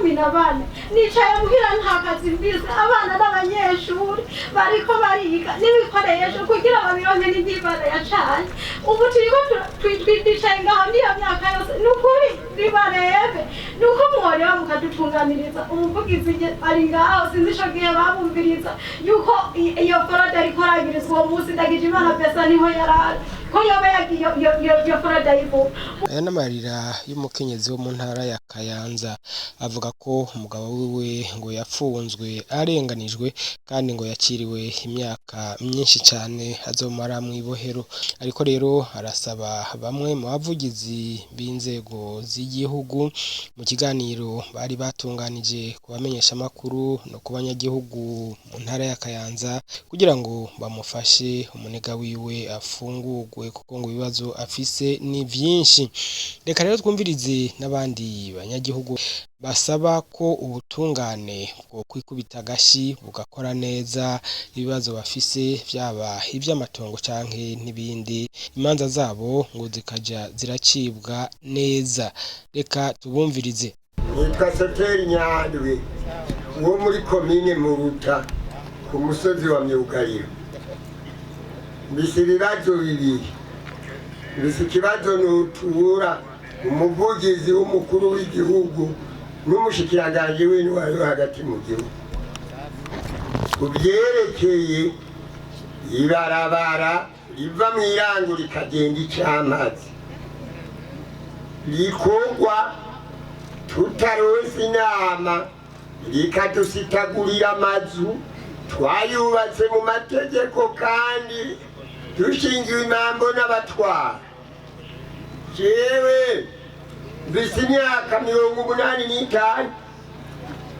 14. Nicaye muhira, nta kazi mfise, abana n'abanyeshuri bariko bariga n'ibikoresho kugira babironke n'imana yacanye. Ubu turiko twicaye ngaho niyo myaka yose. Ni ukuri nibarebe, ni uko mworeba mukadutunganiriza. Umuvugizi ari ngaho, sinzi ico gihe babumviriza yuko iyo fraude ariko aragirizwa uwo munsi. Ndagije Imana pesa niho yarari ko yoba yagiye iyo fraude ayivuga. Aya n'amarira y'umukenyezi wo mu ntara ya Kayanza, avuga ko umugabo wiwe ngo yapfunzwe arenganijwe, kandi ngo yakiriwe imyaka myinshi cyane azomara mw'ibohero. Ariko rero arasaba bamwe mu bavugizi b'inzego z'igihugu, mu kiganiro bari batunganije ku bamenyeshamakuru no ku banyagihugu mu ntara ya Kayanza, kugira ngo bamufashe umuniga wiwe afungurwe, kuko ngo ibibazo afise ni vyinshi. Reka rero twumvirize n'abandi banyagihugu basaba ko ubutungane bwo kwikubita agashi bugakora neza, ibibazo bafise vyaba ivy'amatongo canke n'ibindi, imanza zabo ngo zikaja ziracibwa neza. Reka tubumvirize. Nitwa Soteri Nyandwi wo muri komine Muruta, ku musozi wa Myugariro. Mbise ibibazo bibiri. Mbise ikibazo nutura umuvugizi w'umukuru w'igihugu n'umushikiranganji w'intwaro yo hagati mu gihugu ku byerekeye ibarabara riva mu irango rikagenda icamazi, rikorwa tutaronse inama, rikadusitagurira amazu twayubatse mu mategeko kandi dushingiwe imambo n'abatwara. Jewe mfise imyaka 85.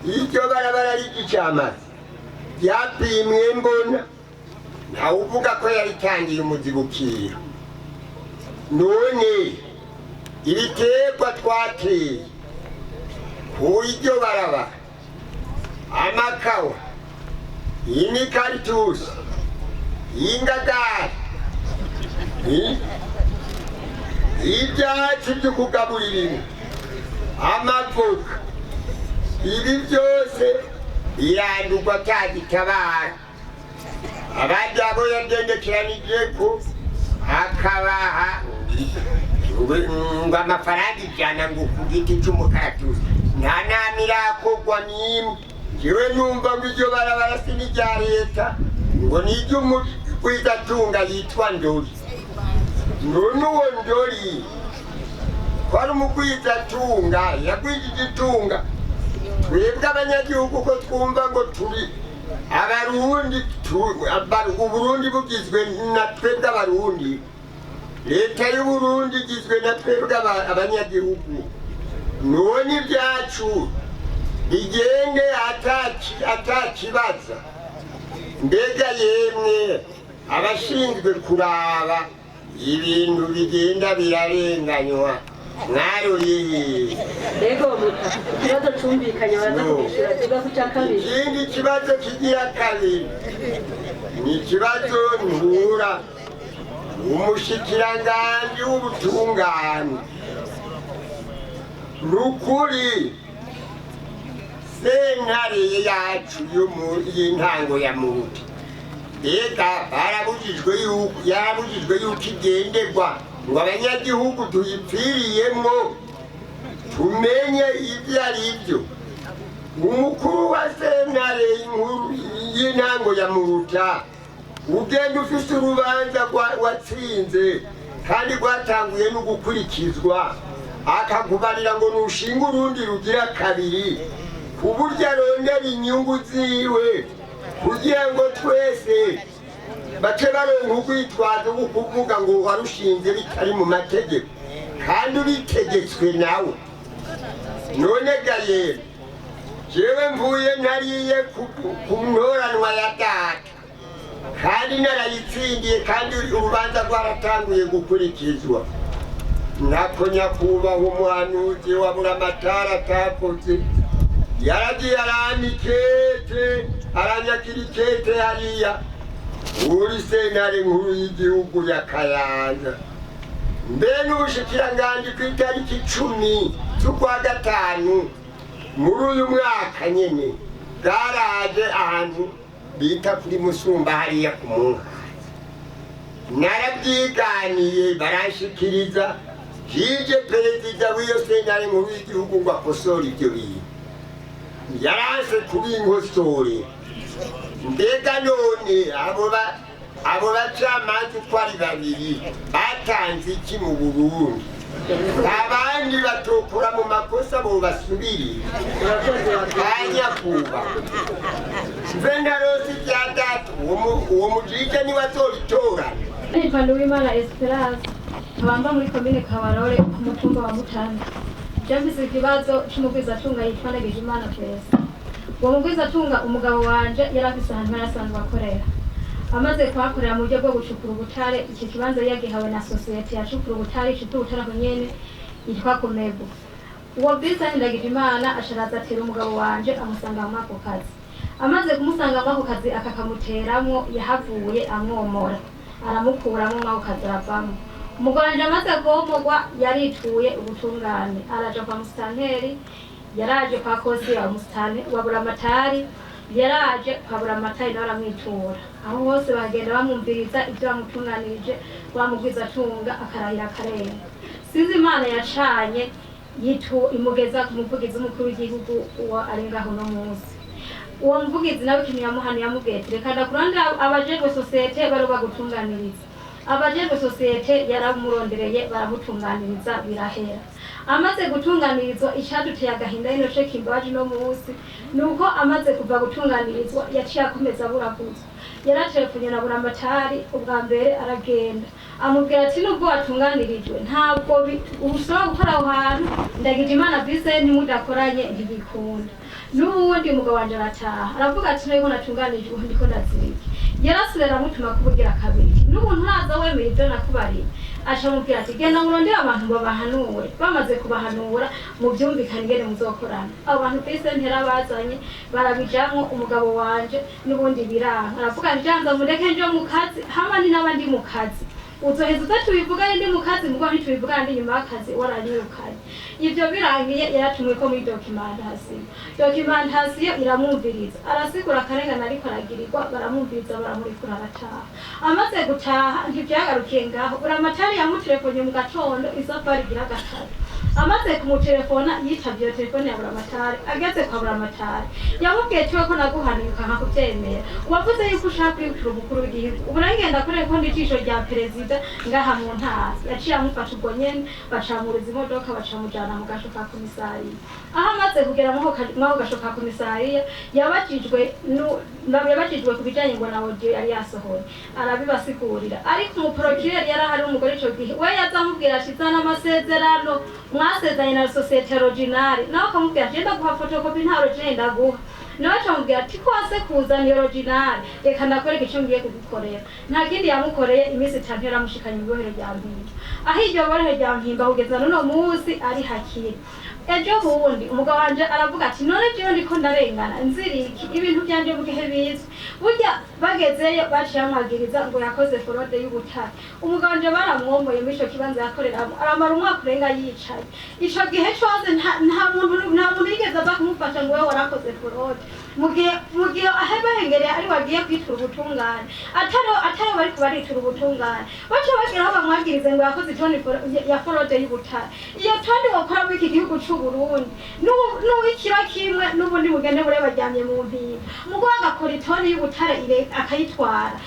Iryo barabara ry'icamazi ryapimwe mbona, ntawuvuga ko yaritangiye umuzibukiro. None ibiterwa twateye ku iryo barabara, amakawa, imikaritusi, ingagari, ibyatsi byo kugaburira inka, amavoka, ibi byose birandurwa atagitabara. Abandi abo yagendekeranije ko akabaha ngo amafaranga 100 ngo ku giti c'umukaratusi, nta nama irakorwa n'imwe. Jewe numva ngo iryo barabara si n'irya leta, ngo ni iry'umugwizatunga yitwa Ndori. None uwo Ndori ko ari umugwizatunga yagwijije itunga, twebwe abanyagihugu ko twumva ngo turi Abarundi, Uburundi bugizwe na twebwe Abarundi, leta y'Uburundi igizwe na twebwe abanyagihugu, none ibyacu bigende atakibaza? Mbega yemwe abashinzwe kuraba ibintu bigenda birarenganywa, mwaruriye? Ego muta, ikibazo cumvikanye, baraza kubishura. Tuga ku cya kabiri. Ikindi kibazo kigira kabiri ni ikibazo ntura umushikiranganji w'ubutungane. Ni ukuri sentare yacu y'intango ya Muruta, mbega barabujijwe yuko yarabujijwe yuko igenderwa ngo abanyagihugu tuyipfiriyemwo tumenye ibyo ari byo? Umukuru wa sentare inkuru y'intango ya Muruta, ugenda ufise urubanza watsinze kandi rwatanguye no gukurikizwa, akakubarira ngo nushinge urundi rugira kabiri, ku buryo arondera inyungu ziwe kugira ngo twese bace baronka urwitwazo rwo kuvuga ngo warushinze bitari mu mategeko kandi ubitegetswe nawe. None gayera jewe mvuye ntariye ku ntoranwa ya data kandi narayitsindiye, kandi urubanza rwaratanguye gukurikizwa, ntako nyakubahwa umuhanuzi wa Buramatari atakoze. Yaragiye arampa ikete, aranyakira ikete hariya uri sentare nkuru y'igihugu ya Kayanza, mbe n'ubushikiranganji ku itariki 10 z'ukwa gatanu. Muri uyu mwaka nyene bwaraje ahantu bita kuri Musumba hariya ku Munkazi, narabyiganiye baranshikiriza jije perezida w'iyo sentare nkuru y'igihugu ngo akosore ibyo bintu, yaranse kubinkosore. Mbega none abo bacamanza uko ari babiri batanze iki mu Burundi? Abandi batokora mu makosa bobasubirira. Urakoze wa. Kanyakuba mve ndarose ibya data, uwo mujije niwe azobitorana. Nitwa Nduwimana Esperance, nkaba mba muri komine Kabarore ku mutumba wa Mutanda. Je mfise ikibazo c'umugwizatunga yitwa Ndagijimana Teresa. Uwo mugwizatunga, umugabo wanje yari afise ahantu yari asanzwe akorera. Amaze kuhakorera mu buryo bwo gucukura ubutare, ico kibanza yari yagihawe na sosiyete yacukura ubutare, icukura ubutare aho nyene yitwa Komebu. Uwo Vincent Ndagijimana asharaza atera umugabo wanje, amusanga muri ako kazi. Amaze kumusanga muri ako kazi akakamuteramwo, yahavuye amwomora, aramukuramwo muri ako kazi, aravamwo. Umugabo wanje amaze komogwa yarituye ubutungane, araja kwa musitanteri, yaraje kwa kosi wa musitani wa Buramatari, yaraje kwa Buramatari nawe aramwitura. Aho hose bagenda bamwumviriza ibyo bamutunganirije, bamugwizatunga akarahira akarenga. Sinzi Imana yacanye yitu imugeza ku muvugizi w'umukuru w'igihugu uwo ari ngaho uno munsi. Uwo muvugizi nawe ikintu yamuhanuye, yamubwiye ati: "Reka ndakurondera abajejwe sosiyete bari bagutunganiriza." Abajejwe sosiyete yaramurondereye, baramutunganiriza, birahera. Amaze gutunganirizwa, icaduteye agahinda ino ce kimbabaje uno munsi ni uko amaze kuva gutunganirizwa yaciye akomeza aburaguzwa. Yaraterefonye na Buramatari ubwa mbere, aragenda amubwira ati: "Nubwo watunganirijwe ntabwo ushobora gukora aho hantu, Ndagijimana Vincent mudakoranye ntibikunda." N'ubundi umugabo wanje arataha aravuga ati: "Nariko natunganirijwe, ndiko ndazirika." Yarasubira aramutuma kubugira kabiri: "N'ubu nturaza wemera ibyo nakubariye?" Aca amubwira ati: "Genda murondere abantu babahanure, bamaze kubahanura muvyumvikane ingene muzokorana." Abo bantu Vincent yarabazanye, barabijamwo. Umugabo wanje n'ubundi biranga, aravuga ati: "Janza mureke nje mu kazi hamwe ni n'abandi mu kazi, uzoheza uza tubivugane ndi mu kazi, mugo ntitubivugane ndi nyuma y'akazi waranyirukanye." Ivyo birangiye yaratumwe ko muri documentation. Documentation iramwumviriza, arasigura akarengane ariko aragirirwa, baramwumviriza, baramurekura, arataha. Amaze gutaha ntivyagarukiye ngaho. Buramatari yamuterefonye mu gatondo isafari igira gatatu. Amaze kumutelefona, yitavye iyo telefone ya Buramatari. Ageze kwa Buramatari yamubwiye tiwe: "Ko naguhanuye ukanka kuvyemera, wavuze yuko ushaka kwibukira umukuru w'igihugu, ubu nagenda kureka ko ndi ijisho rya perezida ngaha mu ntara." Yaciye amufasha ubwo nyene, bacamuriza imodoka, bacamujana mu gasho ka komisariya. Aho amaze kugera mw'ako gasho ka komisariya, yabajijwe ku bijanye ngo na audio yari yasohoye, arabibasigurira. Ariko umuprocureur yari ahari w'umugore ico gihe, we yaza amubwira ati: "Zana amasezerano mwasezeranye na sosiyete originale." Nawe akamubwira ati: "Genda guha photocopie, nta originale ndaguha." Nawe acamubwira ati: "Ko wase kuzana iyo originale, reka ndakwereka ico ngiye kugukorera." Nta kindi yamukoreye, iminsi 5 yaramushikanye mu ibohero rya Mpimba. Aho iryo bohero rya Mpimba kugeza n'uno munsi ari hakiri. Ejo bundi umugabo wanje aravuga ati: "None jewe ndiko ndarengana nziriki ibintu byanje mu gihe bizwi?" Burya bagezeyo baciye bamwagiriza ngo yakoze fraude y'ubutare. Umugabo wanje baramwomoye muri ico kibanza yakoreramo, aramara umwaka urenga yicaye. Ico gihe cose nta muntu yigeze aza kumufasha ngo wewe warakoze fraude. Mu gihe aho bahengereye ari wagiye kwitura ubutungane, atari bariko baritura ubutungane, baca bagira aho bamwagirize ngo yakoze itoni ya fraude y'ubutare. Iyo toni wokora muri iki gihugu c'u Burundi n'uw'ikiro kimwe n'ubundi mugende bure baryamye mu mpinga, mugo agakora itoni y'ubutare akayitwara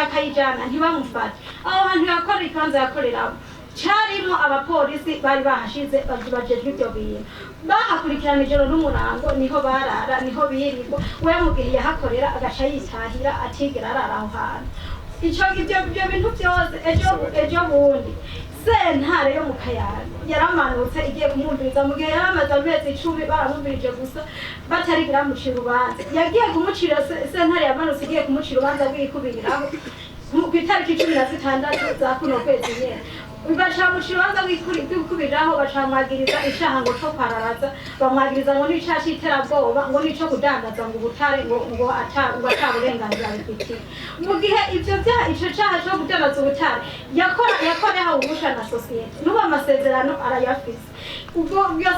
akayijana ntibamufate. Aho hantu yakora, ikibanza yakoreramo carimo abapolisi bari bahashize bajejwe ivyo bintu, bahakurikirana ijoro n'umurango, niho barara, niho birirwa. We mu gihe yahakorera agaca yitahira, atigera arara aho hantu. Ico ivyo bintu vyose, ejo bundi sentare yo mu Kayanza yaramanutse igiye kumwumviriza mu gihe yaramaze amezi 10 baramwumvirije gusa batarigira bamucira urubanza. Yagiye kumucira, sentare yamanutse igiye kumucira urubanza rw'ikubiriraho ku itariki 16 za kuno kwezi nyene, bacamucira urubanza rw'ikubiriraho, bacamwagiriza icaha ngo co kwararaza, bamwagiriza ngo n'icaha c'iterabwoba, ngo n'ico kudandaza ngo ubutare ngo ata burenganzira bifitiye. Mu gihe ivyo vyaha, ico caha co kudandaza ubutare, yakora yahawe uruhusha na sosiyete, n'ubu amasezerano arayafise. Ubwo iyo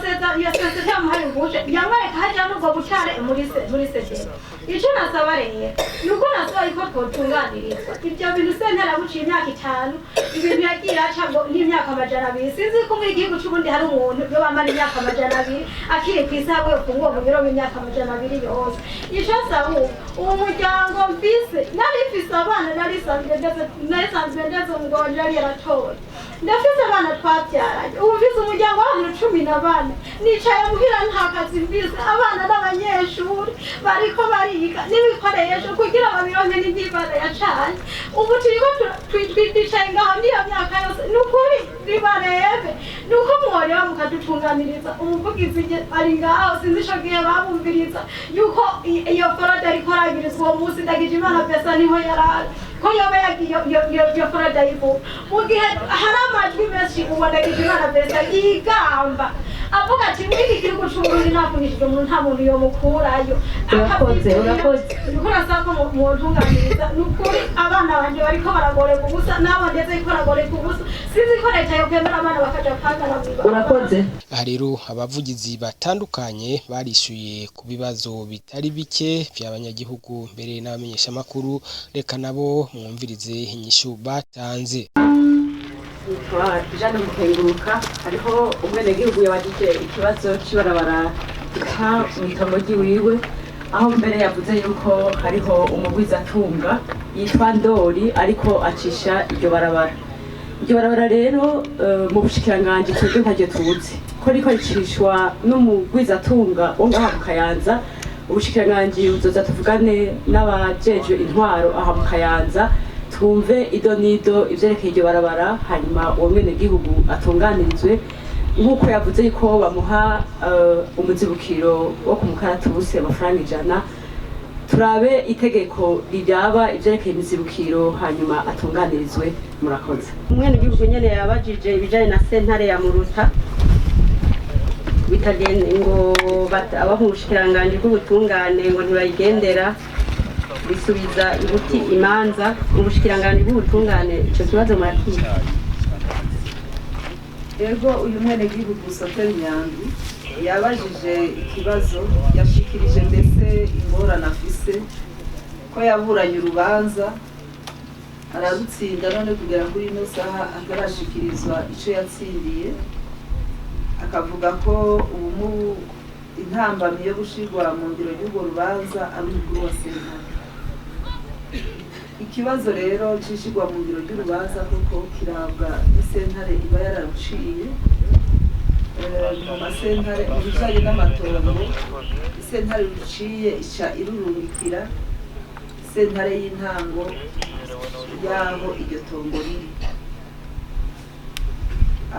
sosiyete yamuhaye. gushe yamwereka haja n'ubwo butare muri sederi. Ico nasaba rero nuko nasaba yuko twotunganirizwa ivyo bintu. Sentare buciye imyaka 5, ibintu yagiye aca ngo n'imyaka 200. Sinzi ko muri igihugu c'ubundi hari umuntu yo bamara imyaka 200 akiri kw'isaha yo kungwa mu biro b'imyaka 200 yose. Ico nsaba ubu, uwo muryango mfise, nari mfise abana, nari sanzwe ndetse umugabo wanje yari yaratoye, ndafise abana twabyaranye. Ubu mfise umuryango w'abantu 14. Nicaye muhira, nta kazi mfise, abana n'abanyeshuri bariko bariga n'ibikoresho kugira babironke n'imana yacanye. Ubu turiko twicaye ngaho n'iyo myaka yose. Ni ukuri nibarebe, ni uko mworeba mukadutunganiriza. Umuvugizi ari ngaho, sinzi ico gihe babumviriza yuko iyo fraude ariko aragirizwa uwo munsi. Ndagije Imana pesa niho yarari ko yoba yagiye iyo fraude ayivuga, mu gihe hari amajwi menshi ubu Ndagije Imana pesa yigamba avuga ati muri iki gihugu c'Uburundi ntavunishije umuntu, nta muntu yomukurayo. Urakoze, urakoze. Niko nasaba ko muntunganiriza. Ni ukuri abana banje bariko baragoreka ubusa, nabo ndetse bariko baragoreka ubusa. Sinzi ko leta yokwemera abana bakaja kwangara mw'ibarabara. Urakoze. Aha rero abavugizi batandukanye barishyuye ku bibazo bitari bike by'abanyagihugu, mbere n'abamenyeshamakuru. Reka nabo mwumvirize inyishu batanze. Nitwa Jeanne Mukenguruka. Hariho umwenegihugu yabajije ikibazo c'ibarabara rica mw'itongo ry'iwiwe, aho mbere yavuze yuko hariho umugwizatunga yitwa Ndori ariko acisha iryo barabara. Iryo barabara rero, mu bushikiranganji twebwe ntaryo tuzi ko riko ricishwa n'umugwizatunga wo ngaha mu Kayanza. Ubushikiranganji buzoza tuvugane n'abajejwe intwaro aha mu Kayanza, twumve ido nido ivyerekeye iryo barabara, hanyuma uwo mwenegihugu atunganirizwe nk'uko yavuze yuko bamuha umuzibukiro wo ku mukaratusi amafaranga 100. Turabe itegeko riraba ivyerekeye imizibukiro, hanyuma atunganirizwe. Murakoze. Umwenegihugu nyene yabajije ibijanye na sentare ya Muruta bitagende ngo abo mu bushikiranganji bw'ubutungane ngo ntibayigendera, bisubiza ibuti imanza. Mu bushikiranganji bw'ubutungane ico kibazo murakizi? Ego, uyu mwenegihugu Soter Nyandwi yabajije ikibazo, yashikirije mbese ingorane afise ko yaburanye urubanza ararutsinda, none kugera kuri ino saha atarashikirizwa ico yatsindiye. Akavuga ko ubu intambamyi yo gushirwa mu ngiro y'urwo rubanza ari umukuru wa sentare. Ikibazo rero cishirwa mu ngiro ry'urubanza koko kirabwa n'isentare iba yararuciye. Mu masentare mu bijanye n'amatongo, isentare ruciye ica irurungikira sentare y'intango y'aho iryo tongo riri.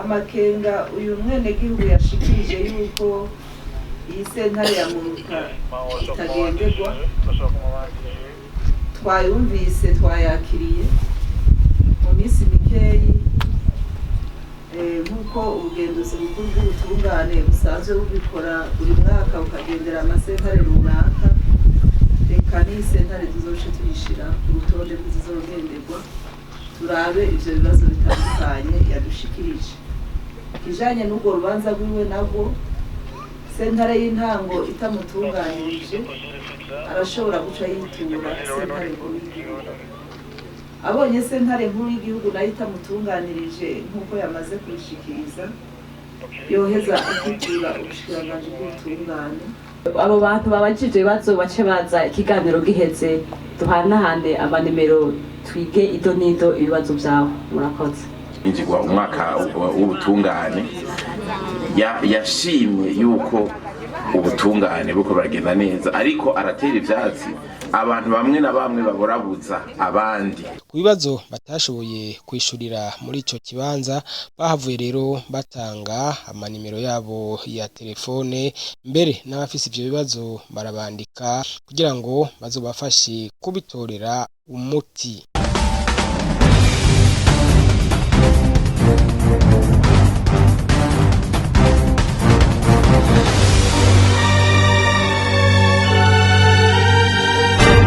Amakenga uyu mwenegihugu yashikirije yuko iyi sentare ya Muruta itagenderwa, twayumvise, twayakiriye. Mu minsi mikeyi, nk'uko ubugenduzi bukuru bw'ubutungane busanzwe bubikora buri mwaka bukagendera amasentare runaka, reka n'iyi sentare tuzoce tuyishira ku rutonde rw'izizogenderwa, turabe ivyo bibazo bitandukanye yadushikirije. Ikijanye n'urwo rubanza rwiwe, nabwo sentare y'intango itamutunganirije arashobora guca yitura sentare nkuru y'igihugu. Abonye sentare nkuru y'igihugu nayo itamutunganirije nk'uko yamaze kubishikiriza, yoheza akitura ubushikiranganji bw'ubutungane. Abo bantu babajije ibibazo bace baza ikiganiro giheze, duhanahane amanimero, twige ido n'ido ibibazo vyabo. Murakoze. Injigwa umwaka w'ubutungane, yashimye yuko ubutungane buko buragenda neza, ariko aratera ivyatsi abantu bamwe na bamwe baborabuza abandi. Ku bibazo batashoboye kwishurira muri ico kibanza, bahavuye rero batanga amanimero yabo ya telefone, mbere n'abafise ivyo bibazo barabandika kugira ngo bazobafashe kubitorera umuti.